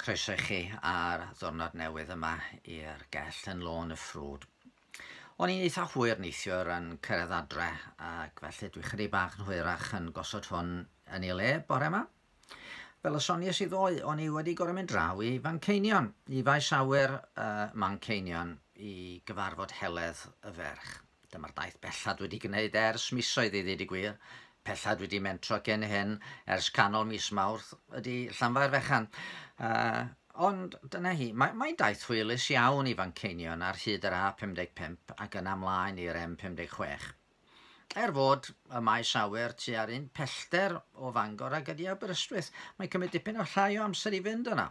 Croeso i chi ar ddwrnod newydd yma i'r gell yn Lôn y Ffrwd. O'n i'n eitha hwyr neithiwr yn cyrraedd adre, ac felly dwi chydig bach yn hwyrach yn gosod hwn yn ei le bore yma. Fel y sonies i ddoe, o'n i wedi gorfod mynd draw i Fanceinion, i faes awyr Manceinion, i gyfarfod Heledd y ferch. Dyma'r daith bella dwi wedi gwneud ers misoedd i ddweud y gwir. Pella dwi wedi mentro cyn hyn ers canol mis Mawrth ydy Llanfairfechan. Ond dyna hi, mae'n daith hwylus iawn i Fanceinion ar hyd yr A55 ac yna ymlaen i'r M56. Er fod y maes awyr tua'r un pellter o Fangor ag ydi Aberystwyth, mae'n cymryd dipyn o llai o amser i fynd yna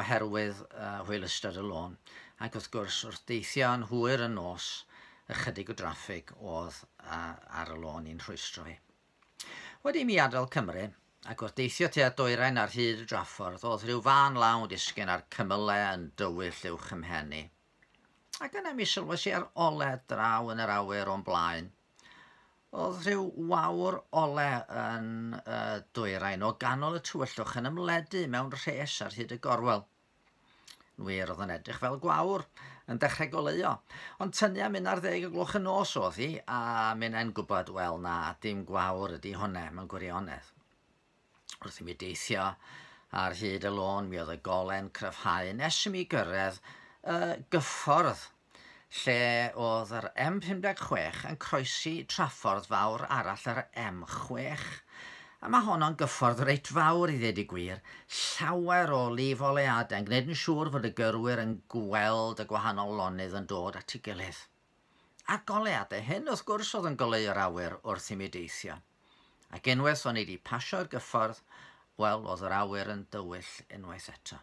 oherwydd hwylustod y lôn. Ac wrth gwrs, wrth deithio yn hwyr y nos, ychydig o draffig oedd ar y lôn i'n rhwystro fi. Wedi i mi adael Cymru, ac wrth deithio tua'r dwyrain ar hyd y draffordd, oedd rhyw fân law yn disgyn a'r cymylau yn dywyll uwch ym mhen i. Ac yna mi sylwes i ar ole draw yn yr awyr o'n blaen. Oedd rhyw wawr ole yn y dwyrain o ganol y tywyllwch yn ymledu mewn rhes ar hyd y gorwel. Yn wir, oedd yn edrych fel gwawr yn dechrau goleuo. Ond tynnu am 11 o gloch y nos oedd hi, a minnau'n gwybod, wel na, dim gwawr ydy hwnna mewn gwirionedd. Wrth i mi deithio ar hyd y lôn, mi oedd y gole'n cryfhau nes i mi gyrraedd y gyffordd lle oedd yr M56 yn croesi traffordd fawr arall yr M6. A mae honno'n gyffordd reit fawr i ddweud y gwir, llawer o lifoleuadau yn gwneud yn siŵr fod y gyrwyr yn gweld y gwahanol lonydd yn dod at ei gilydd. A'r goleuadau hyn, wrth gwrs, oedd yn goleuo'r awyr wrth i mi deithio. Ac unwaith o'n i wedi pasio'r gyffordd, wel, oedd yr awyr yn dywyll unwaith eto.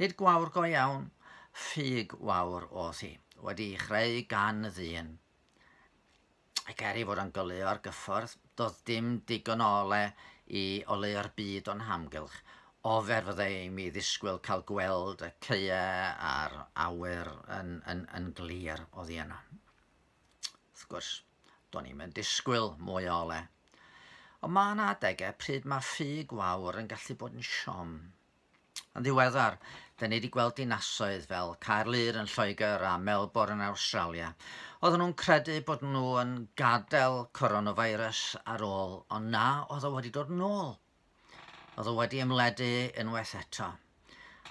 Nid gwawr go iawn, ffug wawr oedd hi, wedi'i chreu gan ddyn. Ac er ei fod yn goleuo'r gyffordd, doedd dim digon o ole i oleuo'r byd o'n hamgylch. Ofer fyddai i mi ddisgwyl cael gweld y caeau a'r awyr yn glir oddi yno. Wrth gwrs, do'n i'm yn disgwyl mwy o ole. Ond mae yna adegau pryd mae ffug wawr yn gallu bod yn siom. Yn ddiweddar, da ni wedi gweld dinasoedd fel Caerlŷr yn Lloegr a Melbourne yn Awstralia. Oedden nhw'n credu bod nhw yn gadael coronavirus ar ôl, ond na, oedd o wedi dod nôl. Oedd o wedi ymledu unwaith eto.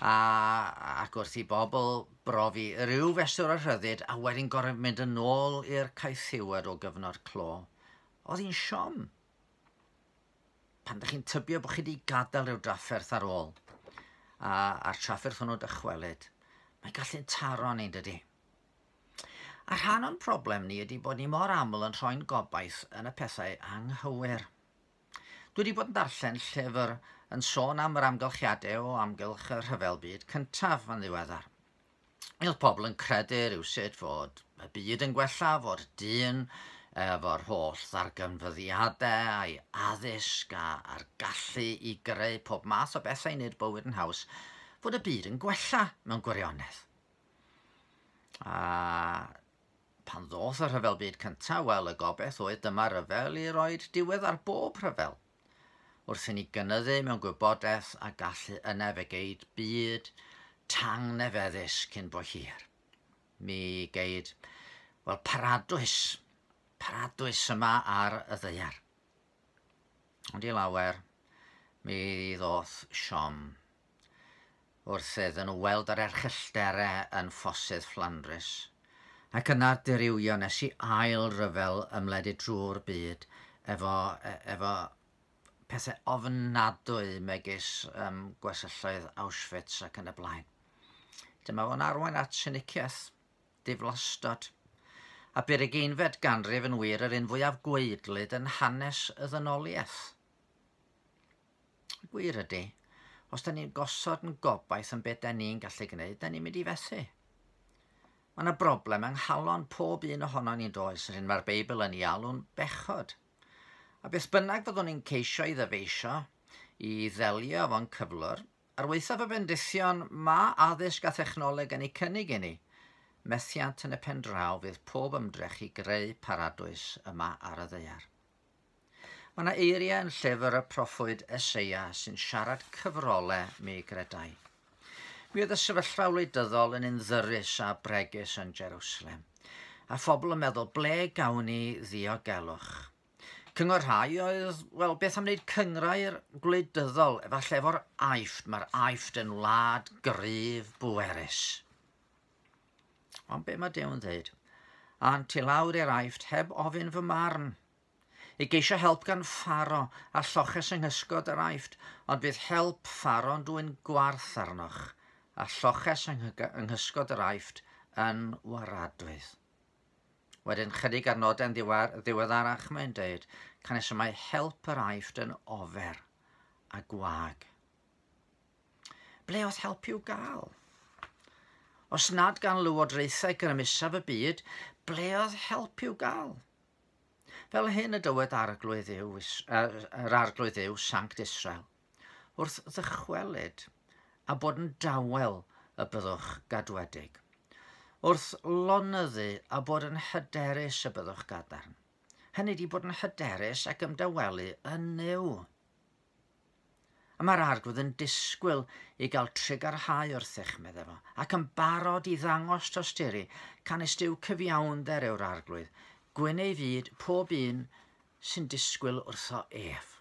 Ac wrth i bobl brofi rhyw fesur o rhyddid a wedyn gorfod mynd yn ôl i'r caethiwed o gyfnod clo, oedd hi'n siom. Pan ydych chi'n tybio bod chi wedi gadael rhyw drafferth ar ôl, a'r trafferth hwnnw dychwelyd, mae'n gallu'n taro ni, dydy. A rhan o'n problem ni ydy bod ni mor aml yn rhoi'n gobaith yn y pethau anghywir. Dwi wedi bod yn darllen llyfr yn sôn am yr amgylchiadau o amgylch y Rhyfel Byd Cyntaf yn ddiweddar. Oedd pobl yn credu rhywsut fod y byd yn gwella, fod dyn efo'r holl ddarganfyddiadau a'i addysg a'r gallu i greu pob math o bethau i wneud bywyd yn haws, fod y byd yn gwella mewn gwirionedd. A pan ddoth y Rhyfel Byd Cyntaf, wel, y gobaith oedd dyma ryfel i roed diwedd ar bob rhyfel. Wrth i ni gynyddu mewn gwybodaeth a gallu yna fe geid byd tangnefeddus cyn bo hir. Mi geid, wel, paradwys yma ar y ddaear. Ond i lawer, mi ddoth siom wrth iddyn nhw weld yr erchyllterau yn ffosydd Fflandrys, ac yna'r dirywio nes i ail ryfel ymledu drwy'r byd efo pethau ofnadwy megis gwersylloedd Auschwitz ac yn y blaen. Dyma fo'n arwain at siniciaeth, diflastod, a bu'r ugeinfed ganrif yn wir yr un fwyaf gwaedlyd yn hanes y ddynoliaeth. Y gwir ydy, os da ni'n gosod yn gobaith yn beth da ni'n gallu gwneud, da ni'n mynd i fethu. Mae yna broblem yng nghalon pob un ohono ni'n does, yr hyn mae'r Beibl yn ei alw'n bechod. A beth bynnag fyddwn ni'n ceisio i ddyfeisio, i ddelio efo'n cyflwr, ar waethaf y bendithion mae addysg a thechnoleg yn ei cynnig i ni, methiant yn y pen draw fydd pob ymdrech i greu paradwys yma ar y ddaear. Mae yna eiriau yn llyfr y proffwyd Eseia sy'n siarad cyfrolau mi gredai. Mi oedd y sefyllfa wleidyddol yn un ddyrus a bregus yn Jerusalem, a phobl yn meddwl, ble gawn ni ddiogelwch? Cyngor rhai oedd, wel, beth am wneud cynghrair gwleidyddol, efallai efo'r Aifft, mae'r Aifft yn wlad gryf bwerus. Ond be mae Duw yn dweud? Ânt i lawr i'r Aifft heb ofyn fy marn. I geisio help gan Pharo a lloches yng nghysgod yr Aifft, ond bydd help Pharo'n dwyn gwarth arnoch, a lloches yng nghysgod yr Aifft yn waradwydd. Wedyn, chydig ar nodau'n ddiweddarach mae'n deud, canys y mae help yr Aifft yn ofer a gwag. Ble oedd help i'w gael? Os nad gan lywodraethau grymusaf y byd, ble oedd help i'w gael? Fel hyn y dywed Arglwydd Dduw, yr Arglwydd Dduw, Sanct Israel, wrth ddychwelyd a bod yn dawel y byddwch gadwedig, wrth lonyddu a bod yn hyderus y byddwch gadarn. Hynny di bod yn hyderus ac ymdawelu yn Nuw. A mae'r Arglwydd yn disgwyl i gael trugarhau wrthych, medde fo, ac yn barod i ddangos tosturi, canys Duw cyfiawnder yw'r Arglwydd, gwyn ei fyd pob un sy'n disgwyl wrtho ef.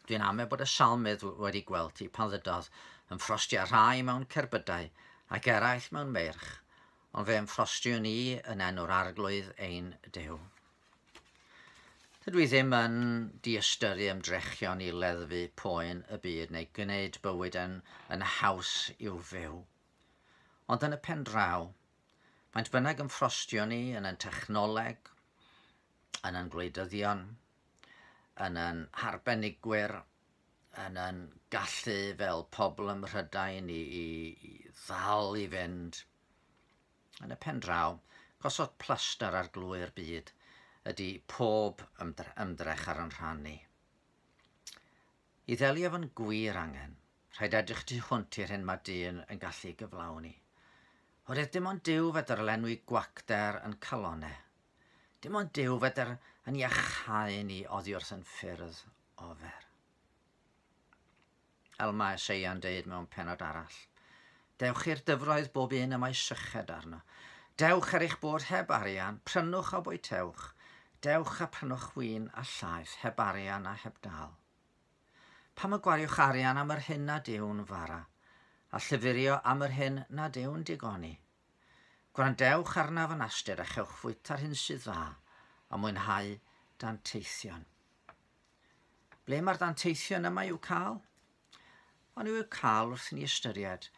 Dwi'n ame bod y salmydd wedi gweld hi pan ddydodd yn ffrostio rhai mewn cerbydau ac eraill mewn meirch, ond fe ymffrostiwn ni yn enw'r Arglwydd ein Duw. Dydw i ddim yn diystyru ymdrechion i leddfu poen y byd neu gwneud bywyd yn, yn haws i'w fyw. Ond yn y pen draw, faint bynnag ymffrostio ni yn yn technoleg, yn yn gwleidyddion, yn yn harbenigwyr, yn yn gallu fel pobl ym Mhrydain i, i, i ddal i fynd. Yn y pen draw, gosod plaster ar glwy'r byd ydy pob ymdrech ar yn rhan ni. I ddelio efo'n gwir angen, rhaid edrych tu hwnt i'r hyn mae dyn yn gallu gyflawni. Oherwydd dim ond Duw fedr lenwi gwacter yn calonau. Dim ond Duw fedr yn iachau ni oddi wrth yn ffyrdd ofer. El mae Eseia'n deud mewn penod arall. Dewch i'r dyfroedd bob un y mae syched arno. Dewch er eich bod heb arian, prynwch a bwytewch. Dewch a prynwch win a llaeth, heb arian a heb dal. Pam y gwariwch arian am yr hyn nad yw'n fara, a llyfurio am yr hyn nad yw'n digoni? Gwrandewch arnaf yn astud a chewch fwyta'r hyn sydd dda, a mwynhau danteithion. Ble mae'r danteithion yma i'w cael? Ond i'w cael wrth i ni ystyried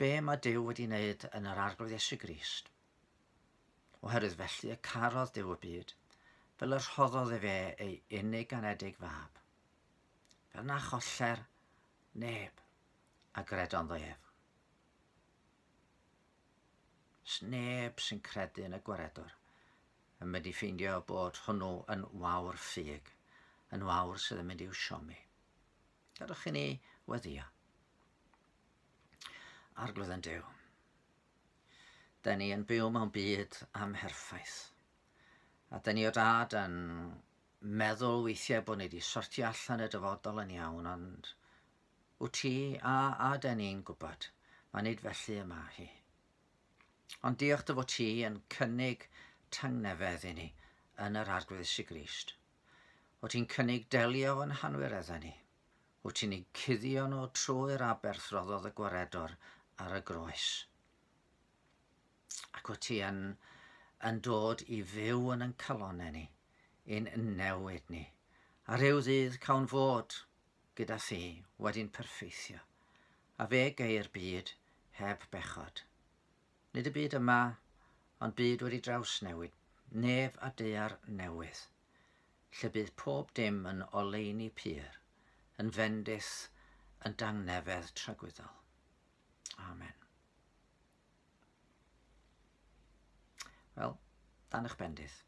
be mae Duw wedi wneud yn yr Arglwydd Iesu Grist. Oherwydd felly y carodd Duw y byd, fel y rhoddodd efe ei unig anedig fab. Fel na choller neb a gredo'n ddo ef. Sneb sy'n credu yn y gwaredwr yn mynd i ffeindio bod hwnnw yn wawr ffug, yn wawr sydd yn mynd i'w siomi. Gadwch i ni weddio. Arglwydd yn Duw, da ni yn byw mewn byd amherffaith. A da ni o dad yn meddwl weithiau bod ni wedi sortio allan y dyfodol yn iawn, ond wyt ti a, a da ni'n gwybod, mae nid felly y mae hi. Ond diolch dy fod ti yn cynnig tangnefedd i ni yn yr Arglwydd Iesu Grist. Wyt ti'n cynnig delio fo'n hanwireddau ni. Wyt ti'n ei cuddio nhw trwy'r aberth roddodd y gwaredwr ar y groes. Ac wyt ti yn, yn dod i fyw yn ein calonau ni, i'n newid ni. A rhyw ddydd cawn fod gyda thi wedi'n perffeithio, a fe geir byd heb bechod. Nid y byd yma, ond byd wedi drawsnewid, nef a daear newydd, lle bydd pob dim yn oleuni pur, yn fendith, yn dangnefedd tragwyddol. Amen. Wel, dan eich bendith.